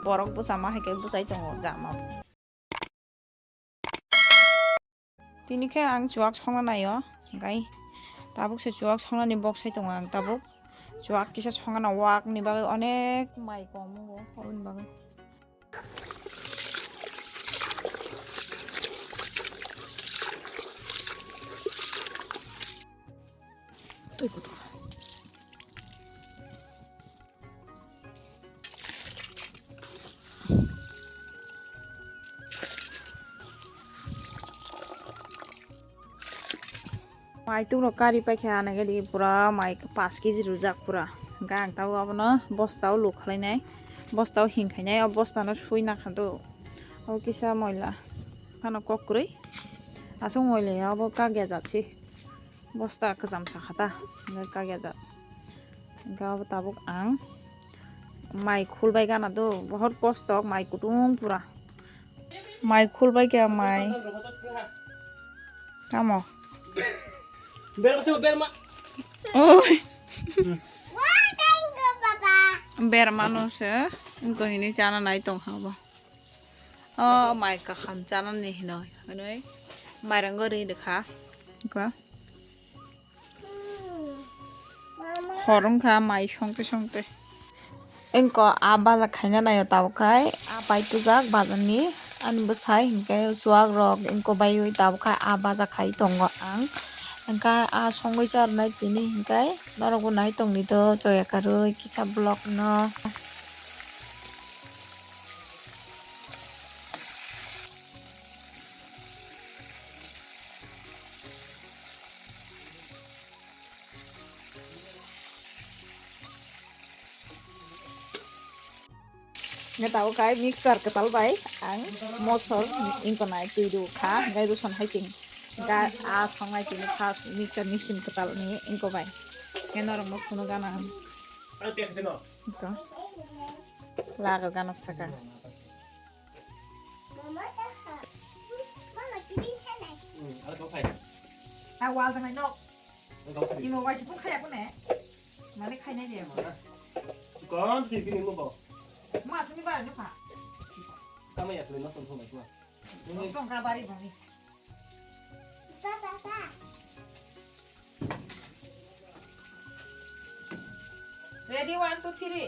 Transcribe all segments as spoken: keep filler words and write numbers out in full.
Borok bwsa ma hai khe bwsai tongo jama. Tini khe ang chuwak songna naio, hwnkhe tabuk se chuwak songnani bok sai tongo ang tabuk. Chuwak kisa songna wak ni bagwi onek mai kom wngo, oboni bagwi. Twi kutuk. Mai tung rok kari paikha, anagedi pura mai paanch kg rwjak pura. Hwnkhe ang tabuk abono bostao luk khlainai, bostao hing khainai, o bostano sui nakha do. O kisa moila phano kok kwrwi, aswk moila ya, obo kagya jat se. Bosta kwcham sakha ta, hwnkhe kagya jat. Hwnkhe abo tabuk ang mai khulbai gana do, bohot kosto, mai kutung pura. Mai khulbai khe ang mai. Tamo? Berma se berma. Oi. Berma no se, wngkha hini chana nai tong ha bo. O mai kaham chana ni hinoi, hinoi mairang gori de kha. Wngkha. Hor wngkha mai songte songte. Engko a baja khaina naio tabuk khai a pai tujak bajarni ani bwsai hinkhe chuwak rok engko baiwi tabuk khai a baja khai tongo ang. Hinkhe a songwi charwnai tini hinkhe norokbo nai tongdi do choya karwi kisa vlog no. Nge tabuk khai mixer kwtal bai ang mosol wngkha nai twi rw kha, hwnkhe rw son hai sing ga a songnai tini first mixer machine kwtal ni wngkha bai. Nge norok no phunuk gana ang. Wngkha. Laga gana saka. Hmm, ada kau khai. Ah, wal jangai nok. Ada kau khai. Imo waisa pun khaya pun eh. Mane khai nai dia. Kon sih bini mo bo. Ma sini ba ni pa. Kama ya tuh nonton sama gua. Nonton ka bari bari. Ready, one, two, three.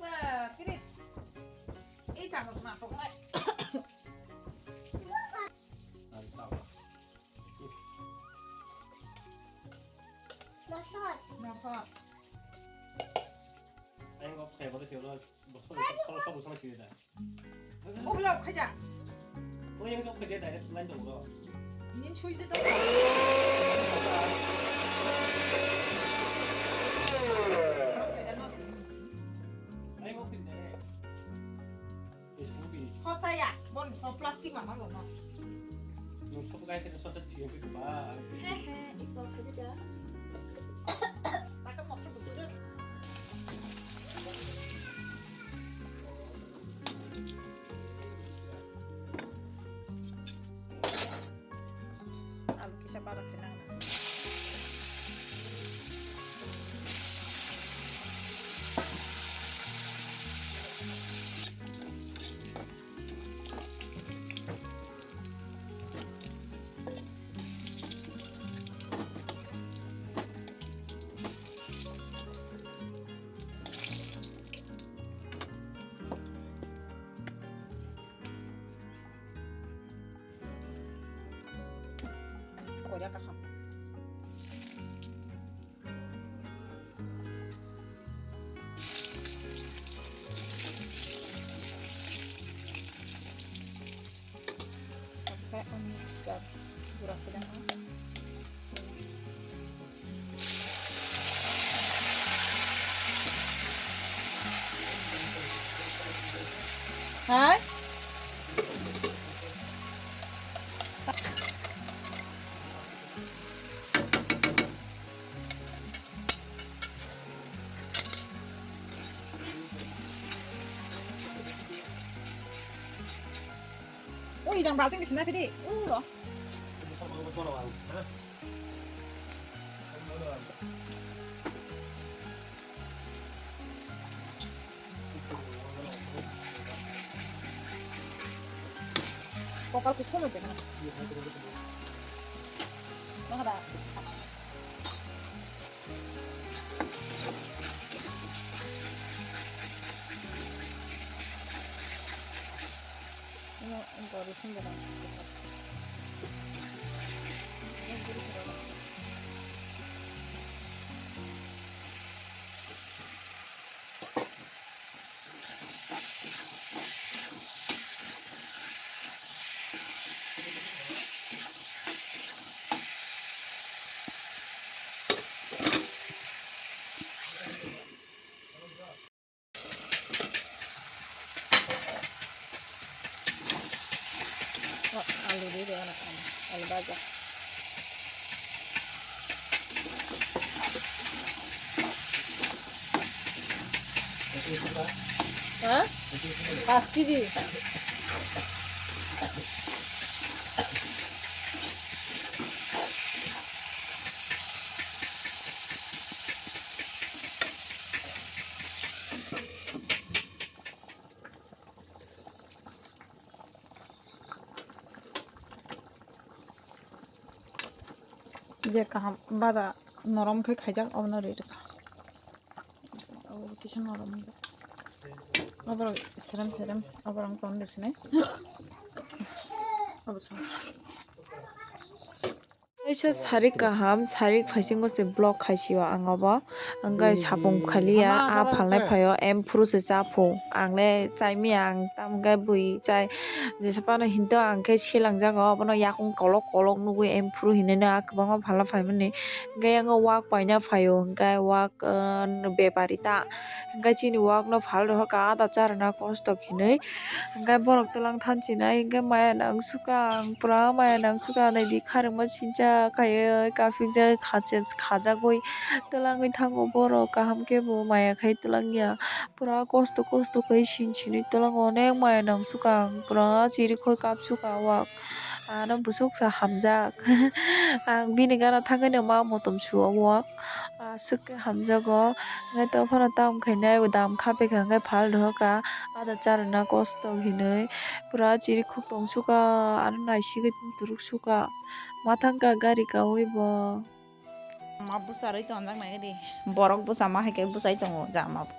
Wah, three. Ei, sama, sama, pokoknya. Mosor. Mosor. Ayo, kok kayak bodoh sih, lo bosor, kalau kau bosor kiri dah. Oh, belum, kerja. Oh, yang sok kerja direct line dong, bro. Ini switch deh, dong. Ayo, kok kerja direct. Hochaya, bon, so plastic mama lo no. Nung sok gai kene socha tiyo ke ba. He he, iko khuda. Taka mosra busur. Alu kisa bara kena. Koya kaham. Oke, mix dan gura pedang. Hai. Ui, jang balting di sini tadi. Uh, loh. Kokal kusum aja na. Mana da? Ino, ino, rusun da. O, alu ri de, alu, alu baja. Ha? Pas kiji. Je kaham baja norom khe khaijak, obono ri rwkha. Obo kisa norom wngkha. Oborok serem serem, oborok ton de sinai. Obo song. Kaisa sarik kaham, sarik phaisingo se block khaisio ang obo. Hwnkhe sapung khaliya, a phalnai phaio, emphuru se chaphu. Ang le chaimaya, ang tamo khe bui chai, jesa phano hinto ang khe selangjago, abono yakung kolok kolok nugui emphuru hinwi no a kwbangma phalna phaimani. Hwnkhe yango wak paina phaio, hwnkhe wak, ah, bepari ta. Hwnkhe chini wak no phal rohorkha, ada charwna kosto hinwi. Hwnkhe borok twlang thansinai, hwnkhe maya nang sukha ang, pura maya nang sukha, naidi kharangma sincha khaiwi, kaphingjak, khajagwi twlangwi thango borok, kaham khe bo maya khai twlangya, pura kosto kosto khai sin sinwi twlango, onek maya nang sukha ang, pura chirikhoi kap sukha wak, ano bwswk sa hamjak, ang bini gana thangwi no ma motom su o wak. Aswk khe hamjago, hwnkhe tei phano tam khainai bo dam kha phaikha hwnkhe phal dohorkha, ada charwna kosto hinwi pura chirikhuk tongsukha, ano naisigwi turuk sukha, ma thangkha gari kaui bo. Ma bwsa rwi tonjak nai di, borok bwsa ma hai khe bwsai tongo jama bo.